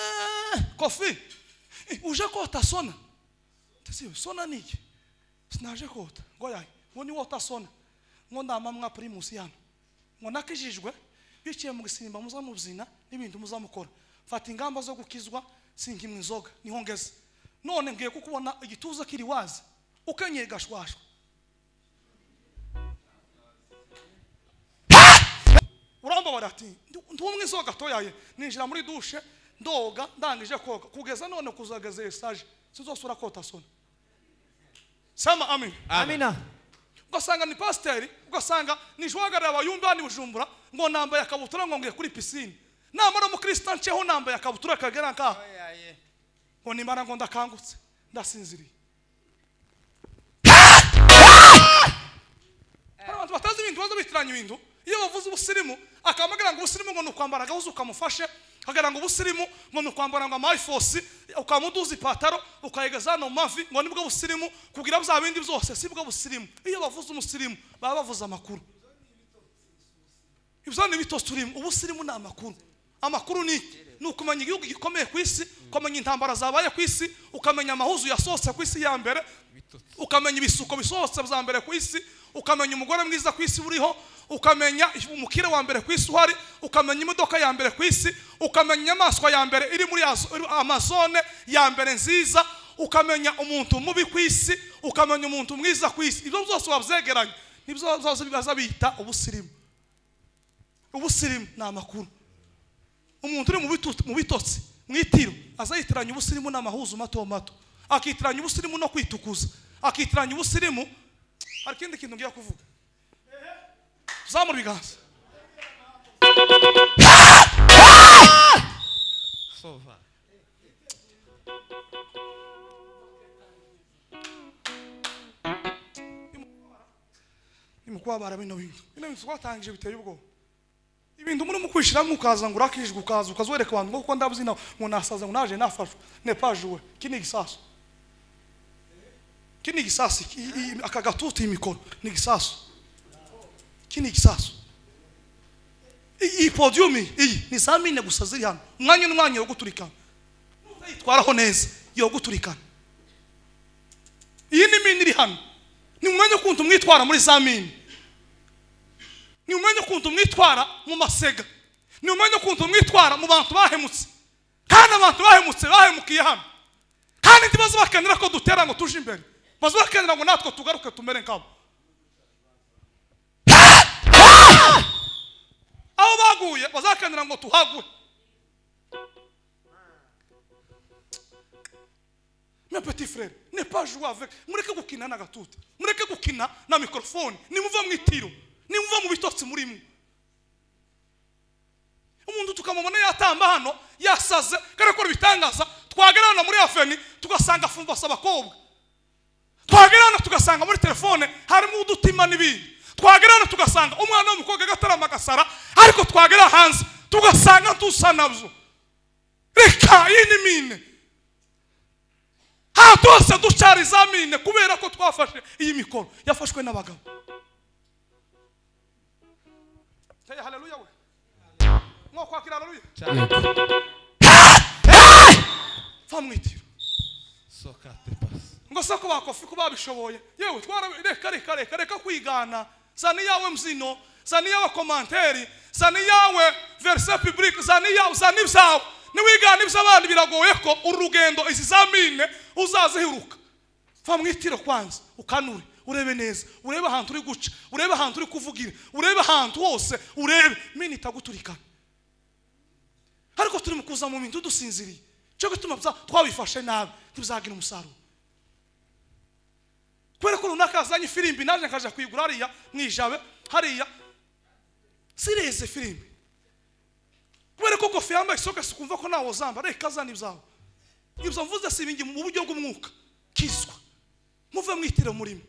kofi uje kota sona tasiwe sona niki sinaje kota ngo yayi ngo ni wota sona ngo ndamamwa primus yano ngo nakijijwe biciye mu gisimba muzamubyina n'ibintu muzamukora fata ingamba zo gukizwa sinkimwe inzoga niho ngeze none ngiye kukubona igituza kiri wazi ukenyeye gashwashwa urambabara ati ndumwe inzoga toyaye ninjira muri dushe ndoga ndangije koga kugeza none kuzageze stage sinzosura kota sona sema amen
amina.
Ugasanga ni pasiteri, ugasanga ni jwagarira abayumba ni Bujumbura ngo nambaye akabutura ngo ngiye kuri piscine. Namara umukristo nceho nambaye akabutura kagera nka. Ngo nimara ngo ndakangutse ndasinziriye. Abantu batazi ibintu bazo bitiranya ibintu. Iyo bavuze ubusirimu akamagara ngo ubusirimu ngo nukwambara gahuzu ukamufashe, akagira ngo ubusirimu ngo nukwambara ngo amayifosi ukamuduza ipataro ukayegeza no mavi ngo nibwo busirimu kugira bya bindi byose sibwo busirimu. Iyo bavuze umusirimu baba bavuze amakuru. Ibyo ni bito turimo. Ubusirimu ni amakuru. Amakuru ni ukumenya igihugu gikomeye ku isi, ukamenya intambara zabaye ku isi, ukamenya amahuzu yasohotse ku isi ya mbere, ukamenya ibisuko bisohotse bya mbere ku isi, ukamenya umugore mwiza ku isi uriho, ukamenya umukire wa mbere ku isi uhari, ukamenya imodoka ya mbere ku isi, ukamenya inyamaswa ya mbere iri muri Amazone ya mbere nziza, ukamenya umuntu mubi ku isi, ukamenya umuntu mwiza ku isi. Ibyo byose wabyegeranya nibyo byose bibaza bita ubusirimu. Ubusirimu ni amakuru. Umuntu uri mu bitotsi mwitiro azayitiranya ubusirimu n'amahuzu mato mato, akitiranya ubusirimu no kwitukuza, akitiranya ubusirimu. Hari ikindi kintu ngiye kuvuga. Zamura ibiganza.
Sova.
Nimukubabara bino bintu. Bino bintu twatangije biteye ubwoba. Ibintu muri mukwishiramo ukaza ngo urakijwe ukaza ukazwereka abantu ngo kuko ndabuzi nawe ngo nasaza ngo naje nafashwe ne pas jouer. Kini gisasu. Kini gisasu aka gatuti imikoro ni gisasu. Kini gisasu. Iyi podium iyi ni zamine gusa ziri hano. Umwanya n'umwanya yo guturikana. Utayitwaraho neza yo guturikana. Iyi ni mine iri hano. Ni umwanya ukuntu mwitwara muri zamine. Ni umwanya ukuntu mwitwara mu masega. Ni umwanya ukuntu mwitwara mu bantu bahemutse. Kandi abantu bahemutse bahemukiye hano. Kandi ntibaze bakenera ko dutera ngo tuje imbere. Baze bakenera ngo natwe tugaruke tumere nkabo. Aho baguye bazakenera ngo tuhagwe. Mes petits frères, ne pas jouer avec. Mureke gukina na gatuti. Mureke gukina na microphone. Nimuva mwitiro. Nimuva mu bitotsi murimo. Umuntu tukamubona yatamba hano yasaze karakora bitangaza, twagerana muri afeni tugasanga afumbasa abakobwa. Twagerana tugasanga muri telefone harimo udutima n'ibindi. Twagerana tugasanga umwana w'umukobwa gatarama gasara, ariko twagera hanze tugasanga tusa nabyo. Reka iyi ni mine. Ha twose ducariza mine kubera ko twafashe iyi mikoro yafashwe n'abagabo. Hey, haleluya we. Ngo kwakira haleluya. Famwitiro.
Sokate pas.
Ngo sako bakofi ko babishoboye. Yewe twara reka reka reka reka kwigana. Zani yawe mzino, zani yawe commentaire, zani yawe verset public, zani yawe zani byawe. Niwigana iby'abandi biragoye ko urugendo izi zamine uzazihiruka. Famwitiro kwanza ukanure. Urebe neza, urebe ahantu uri guca, urebe ahantu uri kuvugira, urebe ahantu hose, urebe mini itaguturikana. Ariko turi mu kuza mu bintu dusinziriye. Cyo gutuma twabifashe nabi, ntibizagira umusaruro. Kubera ko runaka azanye firimbi naje nkaja kuyigura hariya mwijabe hariya sireze firimbi. Kubera ko kofi yambaye isoka sikumva ko nawo zamba, reka azana ibyawe. Ibyo mvuze si ibingi mu buryo bw'umwuka. Kiswa. Muve mwitire murimo.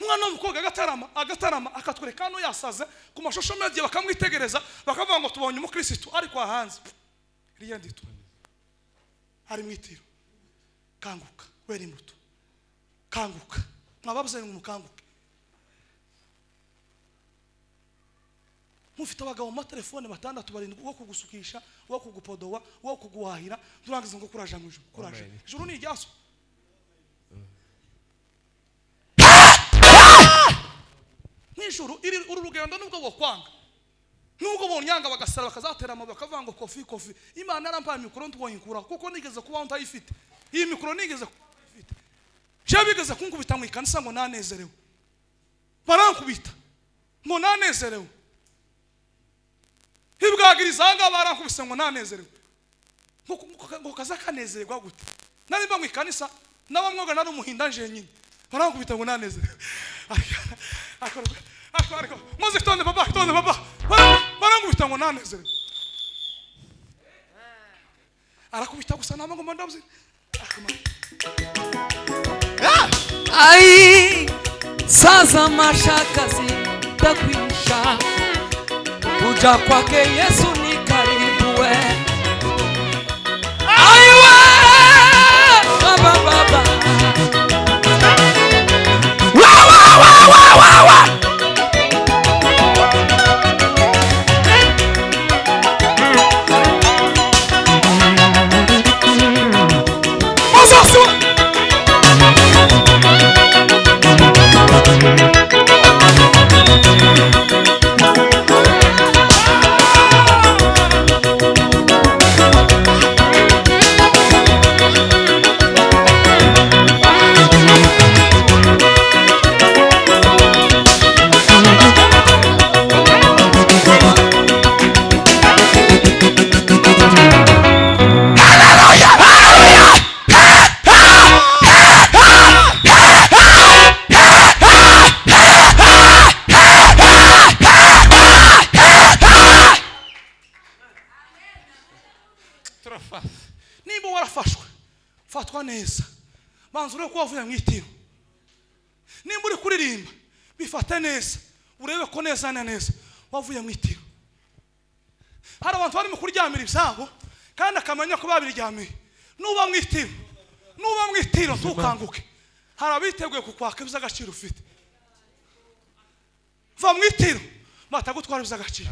Umwana w'umukobwa agatarama agatarama akatwereka no yasaze ku mashusho media bakamwitegereza bakavuga ngo tubonye umukristo ariko ahanze riya ndito ari mwitiro. Kanguka wera imbuto. Kanguka mwababuze ngo mukanguke. Mufite abagabo mu telefone batandatu barindwi wo kugusukisha, wo kugupodowa, wo kuguhahira, turangiza ngo kuraje mu ijuru. Kuraje ijuru ni iryaso. Nijuru iri uru rugendo nubwo bokwanga nubwo bonyanga bagasara bakazatera amabuye bakavuga ngo kofi kofi. Imana yarampaye mikoro ntwoyinkura kuko nigeze kuba ntayifite. Iyi mikoro nigeze kuba ntayifite. Je bigeze kunkubita mu ikanisa ngo nanezerewe. Barankubita ngo nanezerewe. Hibwagiriza nga barankubise ngo nanezerewe. Ngo kaza kanezerwa gute? Nari mba mu ikanisa nabamwoga nari umuhinda nje nyine. Barankubita ngo nanezerewe. Ariko muze tonde papa tonde papa barangubita ngo nanezere arakubita gusa nama ngo ndabuze.
Ai sasa mashaka zitakwisha, kuja kwake Yesu ni karibu we. Aiwe baba baba wa wa wa wa wa wa.
Nimba warafashwe fatwa neza banza urebe ko wavuye mu itiro. Nimba uri kuririmba bifate neza urebe ko neza na neza wavuye mu itiro. Hari abantu barimo kuryamira ibyabo kandi akamenya ko babiryamiye. Nuba mu itiro nuba mu itiro ntukanguke. Hari abiteguye kukwaka iby'agaciro ufite. Va mu itiro batagutwara iby'agaciro.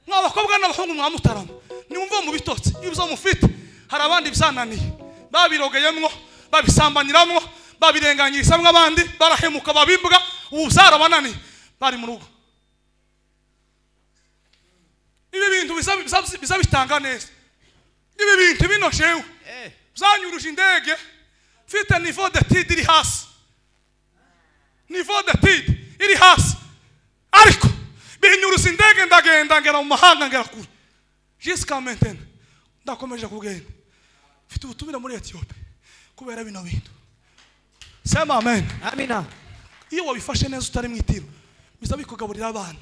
Mwabakobwa n'abahungu mwamutarama nimumva mu bitotsi ibyo mufite. Hari abandi byananiye babirogeyemwo babisambanyiramwo babirenganyirizamwo abandi barahemuka babimbwa ubu byarabananiye bari mu rugo. Ibi bintu biza bitanga neza. Ibi bintu bino jewe byanyuruje indege mfite niveau de tide iri hasi, niveau de tide iri hasi, ariko binyuruza indege ndagenda ngera mu mahanga ngera kure. Jusqu'à maintenant ndakomeje kugenda mfite ubutumire muri Ethiopia kubera bino bintu. Sema amen.
Amina.
Iyo wabifashe neza utari mu itiro biza bikugaburira abana.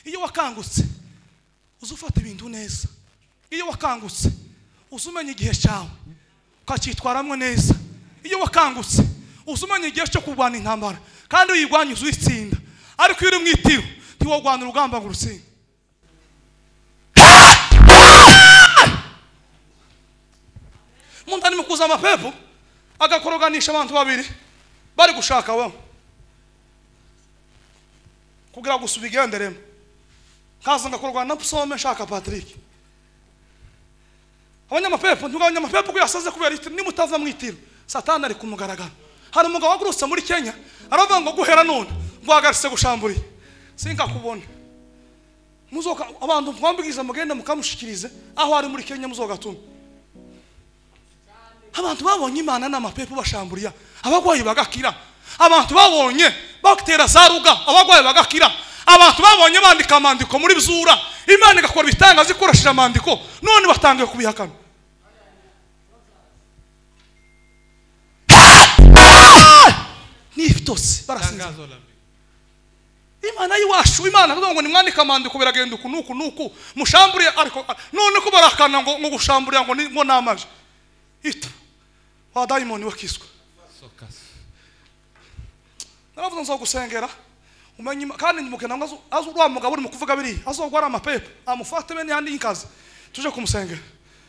Iyo wakangutse uzufata ibintu neza. Iyo wakangutse uzumenya igihe cyawe ukacyitwaramwo neza. Iyo wakangutse uzumenya igihe cyo kurwana intambara kandi uyirwanya uzitsinda. Ariko iyo uri mu itiro ntiwogwana urugamba ngo urutsinde. Umuntu arimo kuza amapepo agakoroganisha abantu babiri bari gushaka bamwe kugira gusa ubigenderemo. Kaza ngakorwa na Psaume nshaka Patrick. Abanyamapepo ntugabanyamapepo ko yasaze kubera itiro. Nimutava mu itiro Satani ari kumugaragara. Hari umugabo wagurutse muri Kenya aravuga ngo guhera none ngwagarise gushamburiye sinkakubona. Muzoka abantu mwambigiza mugenda mukamushikirize aho ari muri Kenya muzogatuma. Abantu babonye Imana n'amapepo bashamburiya abagwayi bagakira. Abantu babonye bakitera zaruga abagwayi bagakira. Abantu babonye bandika amandiko muri bizura Imana igakora ibitangaza ikoresheje amandiko none batangiye kubihakana. Nifitose barasinze. Imana yiwashu Imana ngo nimwandika amandiko biragenda uku nuku nuku mushamburiye, ariko none ko barakana ngo gushamburiya ngo namaje ito wa dayimoni wakiswa. Naravuze nzo gusengera umenye kandi ndimukena ngo azo urwa mugabo uri mu kuvuga biri azogwara amapepo amufate bene yandi inkazi tuje kumusengera.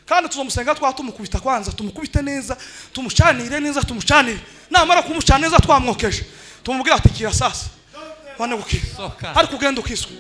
Kandi tuzomusenga twatumukubita kwanza tumukubite neza tumucanire neza tumucanire namara kumucana neza twamwokeje tumubwira ati kira sasa bane gukira ariko ugenda ukiswa.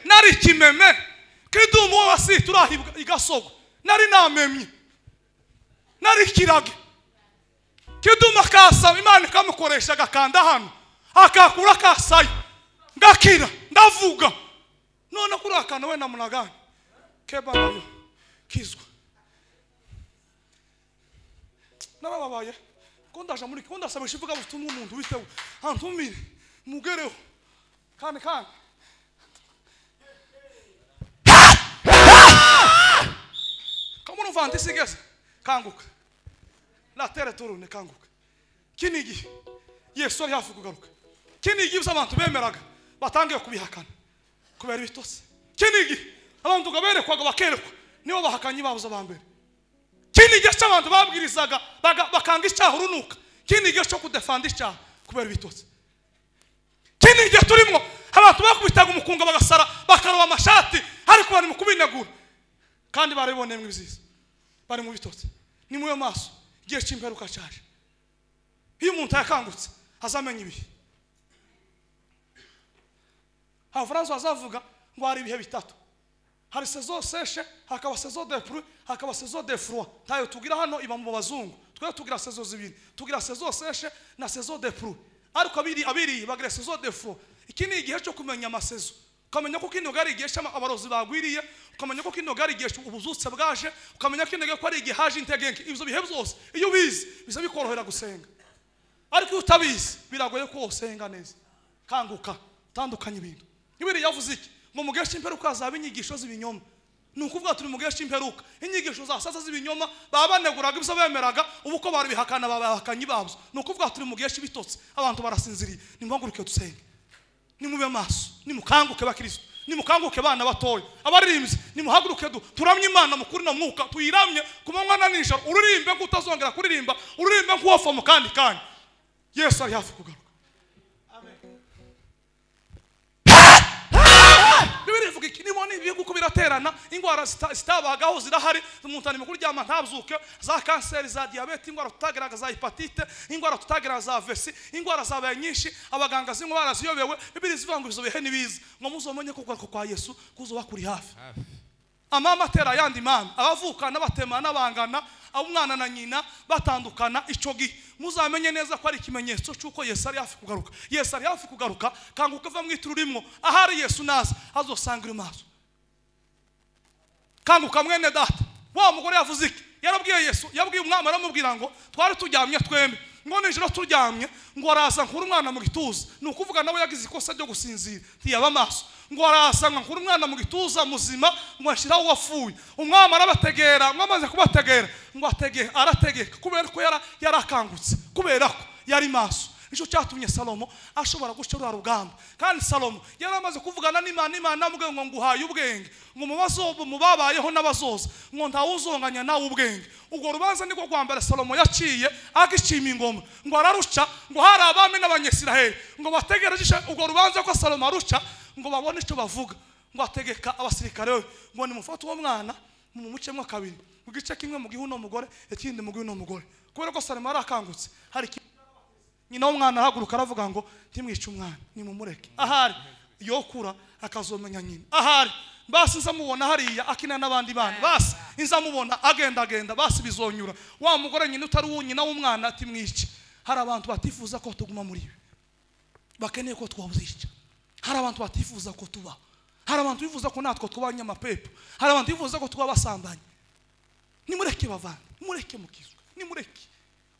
Nari kimeme kidumu wasi turahibwa igasogo nari namemye nari kirage Kiduma kasa Imana ikamukoresha agakanda hano akakura kasayo ngakira ndavuga none kurakana we namunagani keba nayo kizwa narababaye ko ndaje muri ko ndasaba ishivuga butumwa umuntu bitewe antumire mugereho kandi kandi kama urumva ntisigeze kanguka la terre tourne kanguka kinigi Yesu ari hafi kugaruka kinigi ibyo abantu bemeraga batangiye kubihakana kubera ibitose kinigi abantu gaberekwaga bakerekwa nibo bahakanyi babuze abambere kinigi cy'abantu babwirizaga bakanga icyaha urunuka kinigi cyo kudefanda icyaha kubera ibitose kinigi turimo abantu bakubitaga umukunga bagasara bakaroba amashati ariko bari mu kubinegura kandi barabiboneye ibyiza bari mu bitotsi ni muyo maso igihe cy'imperuka cyaje iyo umuntu yakangutse azamenya ibihe François azavuga ngo hari ibihe bitatu hari saison sèche hakaba saison de pluie hakaba saison de froid tayo tugira hano iba mu bazungu twe tugira saison zibiri tugira saison sèche na saison de pluie ariko abiri bagira saison de froid iki ni igihe cyo kumenya amasezo ukamenya ko kino gari igihe abarozi bagwiriye ukamenya ko kino gari igihe ubuzutse bwaje ukamenya ko kino ko ari igihe haje integenke ibyo bihe byose iyo ubizi biza bikorohera gusenga ariko utabizi biragoye ko usenga neza kanguka tandukanye ibintu ibiri yavuze iki ngo mu gihe cy'imperuka hazaba inyigisho z'ibinyoma ni ukuvuga turi mu gihe cy'imperuka inyigisho za sasa z'ibinyoma babaneguraga ibyo bemeraga ubu ko barabihakana babahakanyi babyo ni ukuvuga turi mu gihe cy'ibitotsi abantu barasinziriye nimuhaguruke dusenge nimube maso nimukanguke bakristo nimukanguke bana batoya abaririmbyi nimuhaguruke turamye Imana mukuri no mwuka tuyiramye ku manywa na nijoro uririmbe ko utazongera kuririmba uririmbe nk'uwafa mu kandi kanya Yesu ari hafi kugaruka. Amen. Bibiri ivuga iki nibona ibihugu ko biraterana ingwara zitabagaho zirahari umuntu ari mu kuryama ntabyuke za kanseri za diabete ingwara tutageraga za hepatite ingwara tutageraga za vesi ingwara zabaye nyinshi abaganga z'ingwara ziyobewe Bibiri zivuga ngo izo bihe nibiza ngo muzomenye ko kugaruka kwa Yesu kuzoba kuri hafi. Amama atera yandi mama abavukana batemana bangana umwana na nyina batandukana ico gihe muzamenye neza ko ari ikimenyetso cy'uko Yesu ari hafi kugaruka. Yesu ari hafi kugaruka kanguka va mwituru rimwo ahari Yesu naza azosanga uri maso. Kanguka mwene data wa mugore yavuze iki yarabwiye Yesu yabwiye umwami aramubwira ngo twari turyamye twembe ngo nijoro turyamye ngo araza nkura umwana mu gituza ni ukuvuga nawe yagize ikosa ryo gusinzira ntiyaba amaso ngo araza nkura umwana mu gituza muzima ngo ashiraho wapfuye umwami arabategera ngo amaze kubategera ngo atege arategeka kubera ko yarakangutse kubera ko yari maso. Nicyo cyatumye Salomo ashobora guca rwa rugamba kandi Salomo yaramaze kuvugana n'Imana Imana amubwiye ngo nguhaye ubwenge ngo mubazobo mubabayeho n'abazoza ngo ntawuzonganya nawe ubwenge. Ubwo rubanza niko rwa mbere Salomo yaciye agishima ingoma ngo araruca ngo hari abami n'abanyisiraheli ngo bategereje ubwo rubanza ko Salomo aruca ngo babone icyo bavuga ngo ategeka abasirikare we ngo nimufate uwo mwana mumucemo kabiri mu gice kimwe mu gihe uno mugore ikindi mu gihe uno mugore kubera ko Salomo yarakangutse hari nyina w'umwana ahaguruka aravuga ngo ntimwice umwana nimumureke ahari yokura akazomenya nyina ahari basi nzamubona hariya akina n'abandi bana basi nzamubona agenda agenda basi bizonyura wa mugore nyina utari uwo nyina w'umwana ati mwice. Hari abantu batifuza ko tuguma muri ibi bakeneye ko twabuzica hari abantu batifuza ko tuba hari abantu bifuza ko natwe twaba abanyamapepo hari abantu bifuza ko twaba basambanye. Nimureke bavana nimureke mukizwe nimureke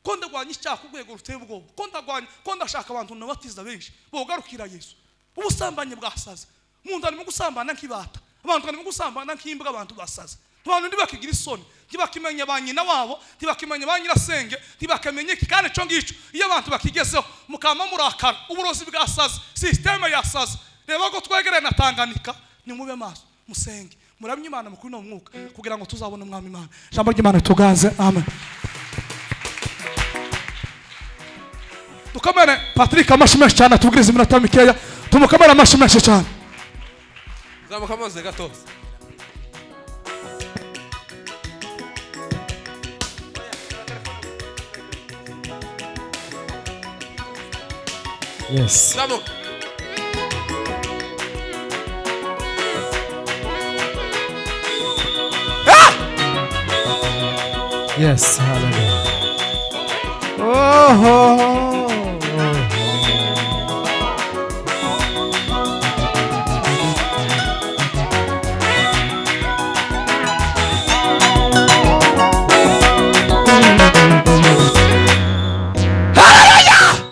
ko ndagwanya icyaha ku rwego ruteye ubwoba ko ndagwanya ko ndashaka abantu nabatiza benshi bogarukira Yesu. Ubusambanyi bwasaza umuntu arimo gusambana nk'ibata abantu barimo gusambana nk'imbwa abantu basaza abantu ntibakigira isoni ntibakimenya ba nyina wabo ntibakimenya ba nyirasenge ntibakamenye iki kandi ico ngico iyo abantu bakigezeho mukama murakara uburozi bwasaza systeme yasaza. Reba ko twegereye na Tanganyika nimube maso musenge muramye Imana mukuri no mwuka kugira ngo tuzabone umwami Imana. Ijambo ry'Imana tuganze. Amen. Tukamere Patrick amashi menshi cyane atubwiriza iminota mikeya tumukamere amashi menshi cyane.
Zamuka maze gato.
Yes.
Zamuka.
Yes, hallelujah.
Oh, oh.